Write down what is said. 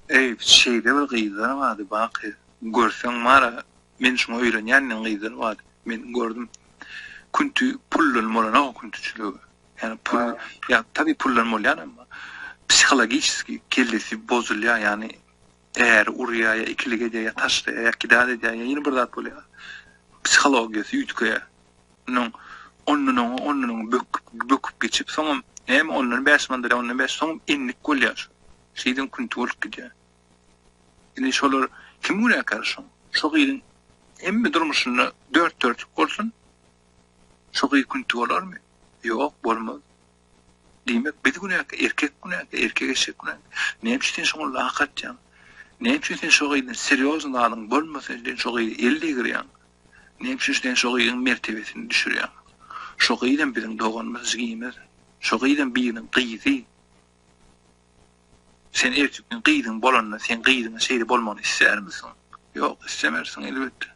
Eý şeýle bir gyzlar bardy Baky görseň bara men şuňa öýlenýän diýen gyzlar bardy men gördüm künti puldan bolanok küntüçiligi ýani pul ýa tabi puldan bolýan emma psihologiçeskiý kellesi bozulýar ýani äri urýar ýa ikilik edýär ýa taşlaýar ýa kidat edýär ýa ýene bir zat bolýar psihologiýasy üýtgeýär Onuň ondan oňa, ondan oňa böküp, böküp geçip, soňam näme ondan bäş manat alýar, ondan bäş, soňam endik bolýar şu. Şeýdibem künti bolup gidýär. Indi şolar kim günäkär şoň? Şo gyzyň hemme durmuşynda dört-dörtlük bolsun, şo gyz künti bolarmy? Ýok, bolmaz. Diýmek, biz günäkär, erkek günäkär, erkek eşek günäkär. Näme üçin sen şoňa lak atýaň? Näme üçin sen şo gyzdan serýozny zadyň bolmasa, sen şo gyza el degirýäň? Näme üçin sen şo gyzyň mertebesini düşürýäň? Şo gyzam biziň doganymyz, jigimiz. Şo gyzam biriniň gyzy. Sen erteki gün gyzyň bolanda, sen gyzyňa şeýle bolmagyny islärmisiň? Ýok, islemersiň, elbetde.